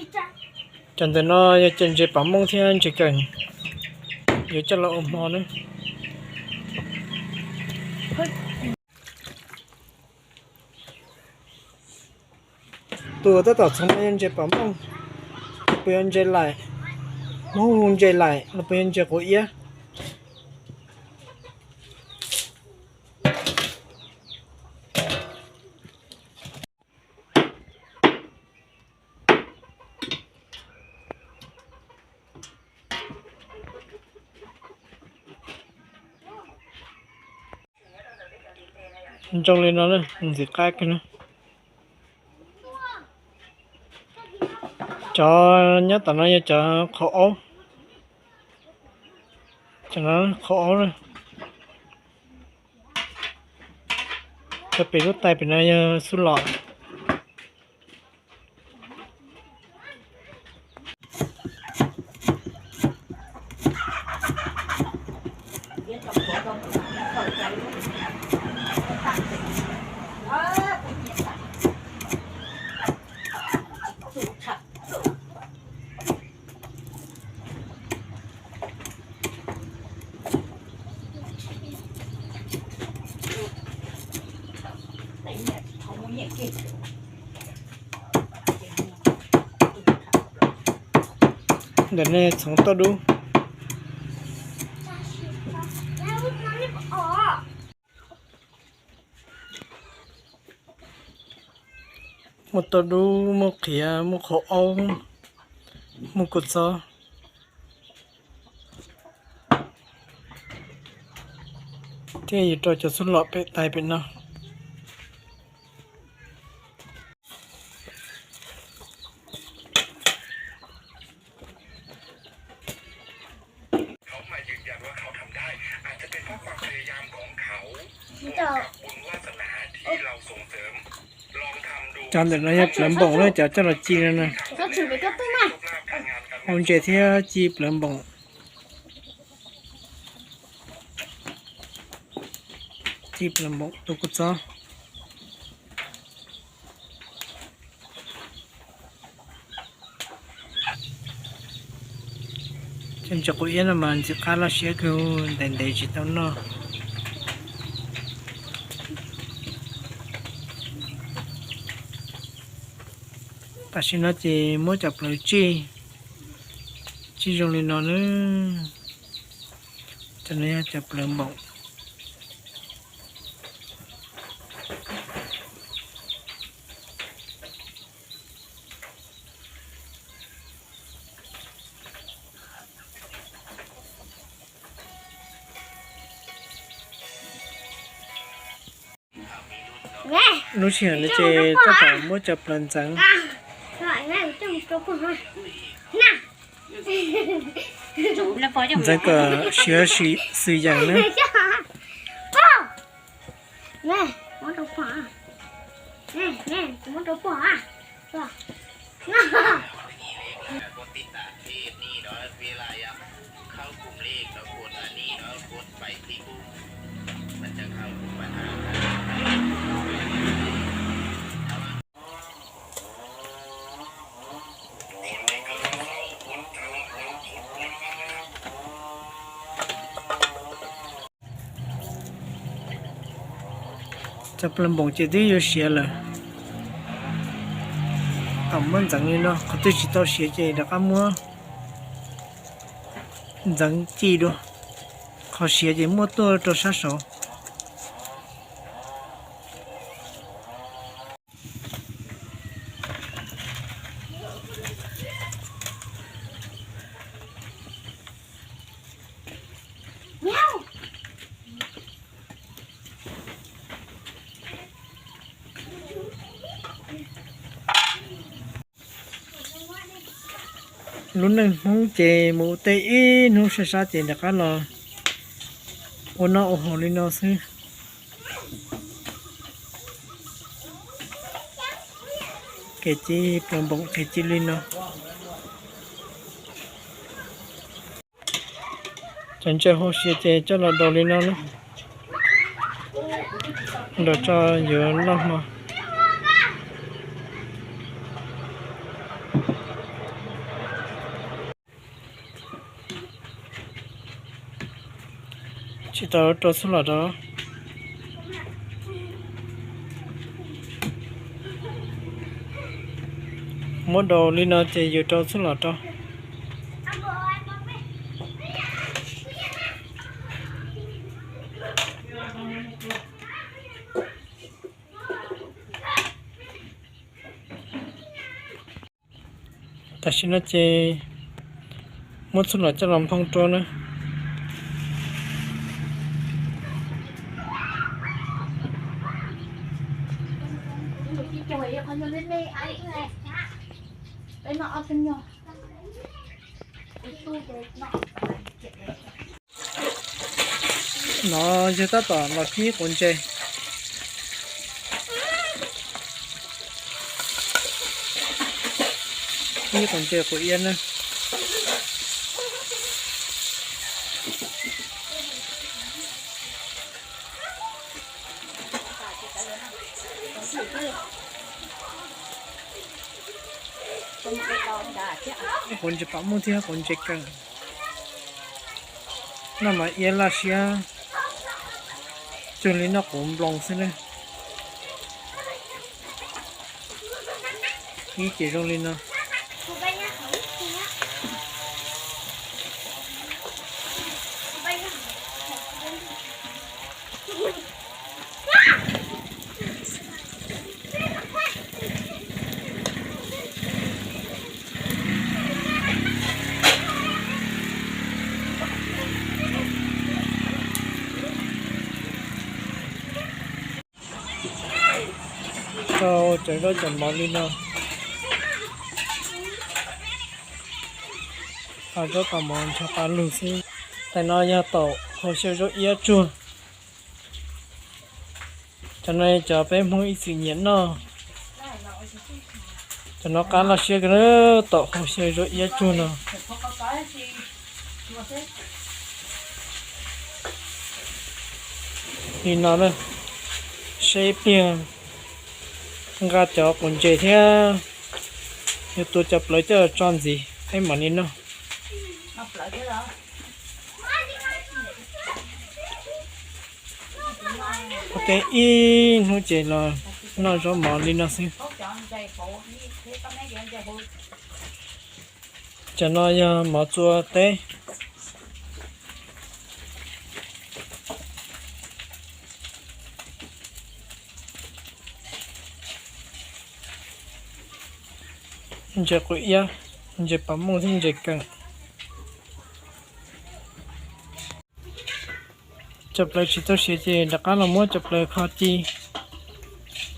Cov ntawm no yog cov ntses pam mooj thiab ntses kawm, yuav coj los ua hmo na. Tus tab tom txhoov no yog ntses pam mooj, puas yog ntses laim, Hmoob hu ntses laim los puas yog ntses quav iab. Ntsoog li no na, ntxim qab kawg na. Cov nyob tom no yog cov qhov aub, cov no qhov aub na. Cov pem lub tais pem no yog xub lom. Ntawm no txhoov tauj dub. Muaj tauj dub, muaj qhiav, muaj qhov aub, muaj kua txob. Thiab yuav rau cov xub lom pem tais pem no. Cov ntawm no yog plawv npoom na, cov coj los ci no na. Ua ntses thiab ci plawv npoom. Ci plawv npoom tu kua txob. Cov ntses quav iab no mas ntxim qab loj siab kawg, ntev ntev tsis tau noj. Tam sim no ces muab cov plawv tsij, tsij zoo li no na. Cov no yog cov plawv npoom. Lub sij hawm no ces tab tom muab cov plawv ntxeev, ntxeev kom siav xwm yeem na. Cov plawv npoom ces twb yuav siav lawm. Thaum muab ntxeev li no, qhov twg tsis tau siav ces rov qab muab ntxeev ci dua. Qhov siav ces muab tuaj rau sab saud. Lub neej Hmoob ces mus ua teb ib hnub sab sab ces rov qab los ua noj ua haus li no xwb. Kev ci plawv npoom kev ci li no. Cov ntses hau siav ces coj los daus li no na, daus tso yuav noj hmo. Tsis tau rau txhuj lom rau. Muab daus li no ces yus rau txhuj lom rau. Tam sim no ces muab txhuj lom coj los nphoo rau na. No yog tab tom los kib quav ntses. Kib quav ntses quav iab na. Quav ntses pam muj thiab quav ntses keem. Noj mas iab laj siab, cuag li noj quav nploos xwb na. Ib ces zoo li no. Rau cov zaub cov mov li no. Qab zaub qab mov nrog qab lug xwb. Tais no yog taum hau xyaw zaub iab tsuag. Cov no cov peb Hmoob ib txwm nyiam noj. Cov no qab laj siab kawg, taum hau xyaw zaub iab tsuag no. Li no na, seb ib pliag nqa cov quav ntses thiab yuav tua cov plawv coj tso ntxiv peb mam li noj. Ua teb ib hnub ces los noj zaub mov li no xwb. Cov no yog mov txua teb. Ntses quav iab, ntses pam muj thiab ntses keem. Cov plawv tsis tau siav ces rov qab los muab cov plawv kho ci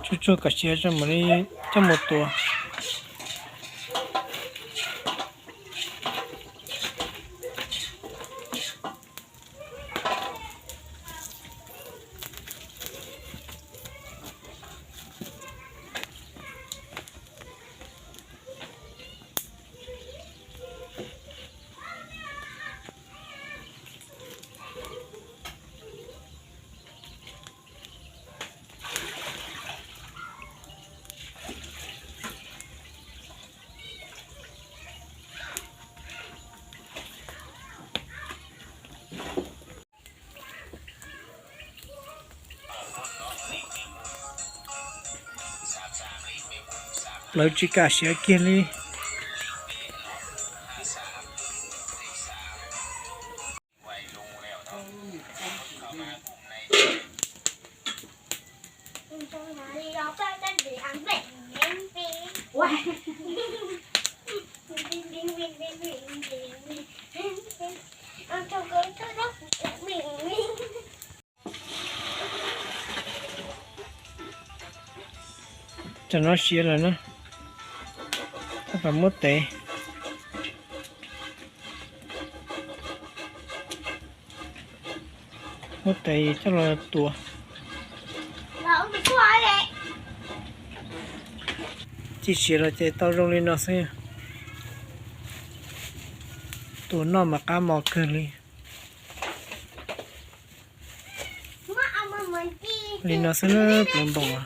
tsuag tsuag kom siav mam li coj mus tua. Plawv tsis kam siav kiag li. Cov no siav lawm na, tab tom muab tev, muab tev coj los tua. Tsis siav los ces tau zoo li no xwb. Tua noj mas qab mos kawg li. Li no xwb na, plawv nploos.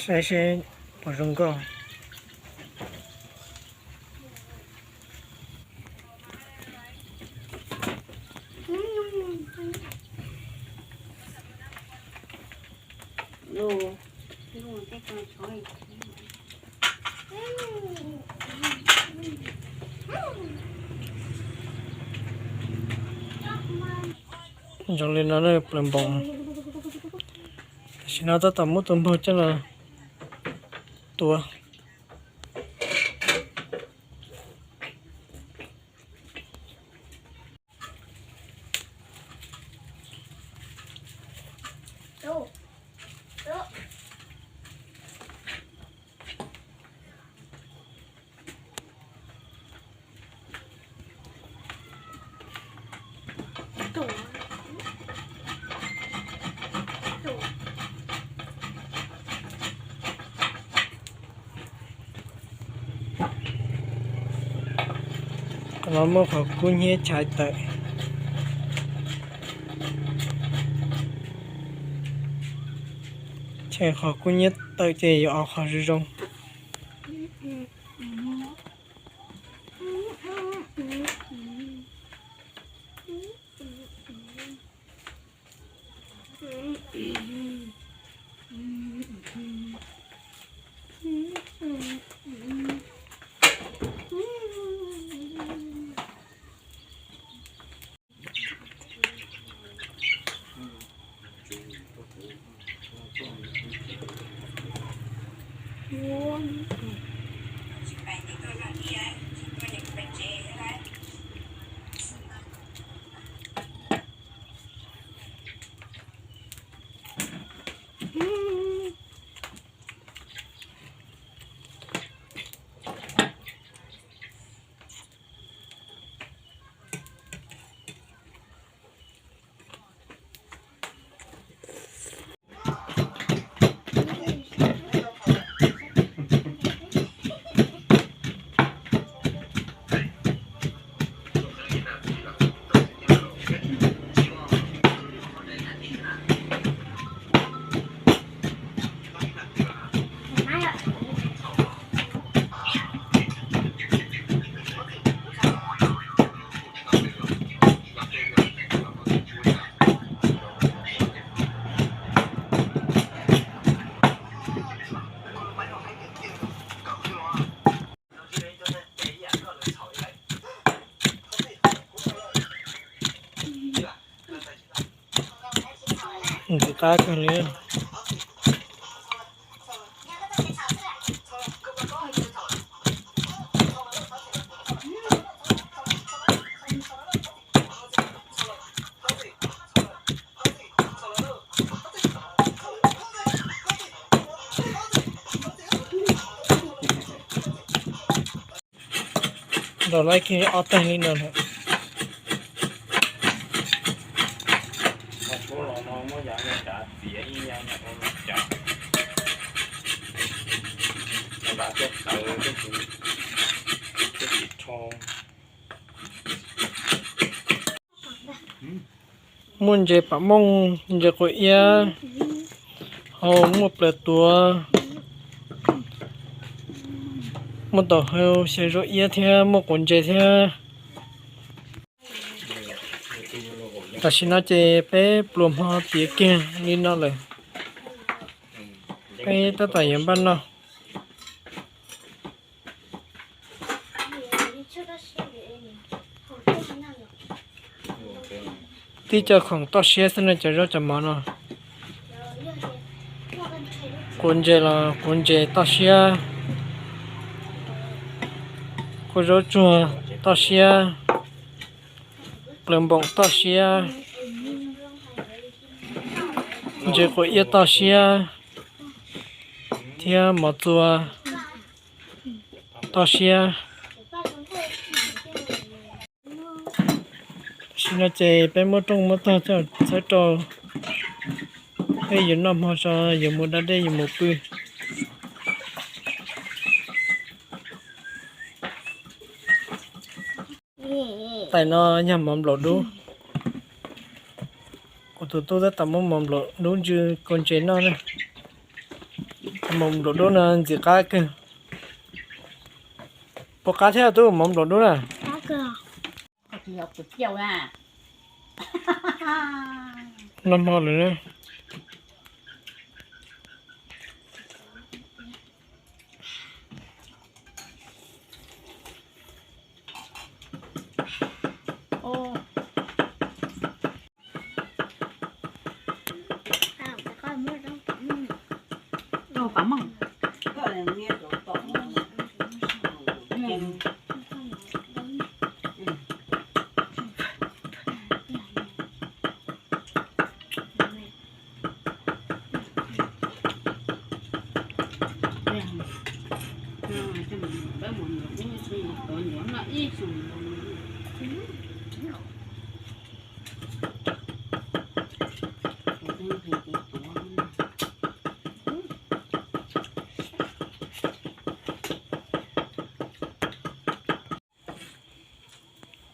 Saib seb puas zoo nkauj. Zoo li no na plaws npoos. Tam sim no tab tom muab tus npog coj los tuav. Qhov no muaj qhov kub hnyiab chais tawm. Chais qhov kub hnyiab tawm ces yuav ua qhov zoo zoo. Ntxim qab kawg li. Ntaus laib kiag ob teg li no lawm. Muaj ntses pam mooj, ntses quav iab, ho muaj plaws tuav, muaj taum hau, xyaw zau iab thiab muaj quav ntses thiab. Tam sim no ces peb pluas hmo tiav kiag li no lawm. Peb tab tom yuav npaj noj. Tib co khoom toj siab xwb na cov zaub cov mov no. Quav ntses los quav ntses toj siab, quav zaub tsuag toj siab, plaws npoom toj siab, ntses quav iab toj siab, thiab mov txua toj siab. Tam sim no ces peb muab rooj muab tog coj txhawb rau, peb yuav noj hmo tso, yuav mus da dej yuav mus pw. Tais no yog mov nplaum dub. Kuv tus tub tab tom muab mov nplaum dub ntsw kua ntses noj na. Mov nplaum dub no ntxim qab kawg. Puas qab thiab tub, mov nplaum dub na? Noj hmo lawm na.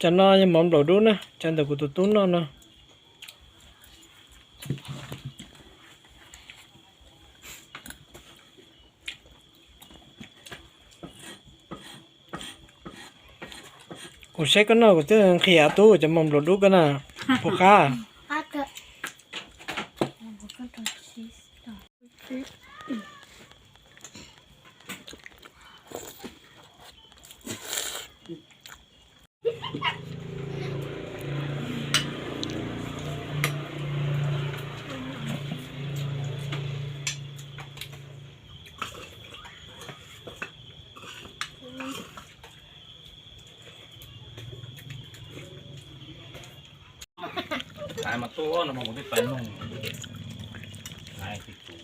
Cov no yog mov nplaum dub na, cov ntawm kuv tus tub noj no. Kuv saib koj noj kuv twb nqhis tub cov mov nplaum dub koj na, puas qab? Ais mas tuaj no mas kuv twb pais nug. Ais tis tus.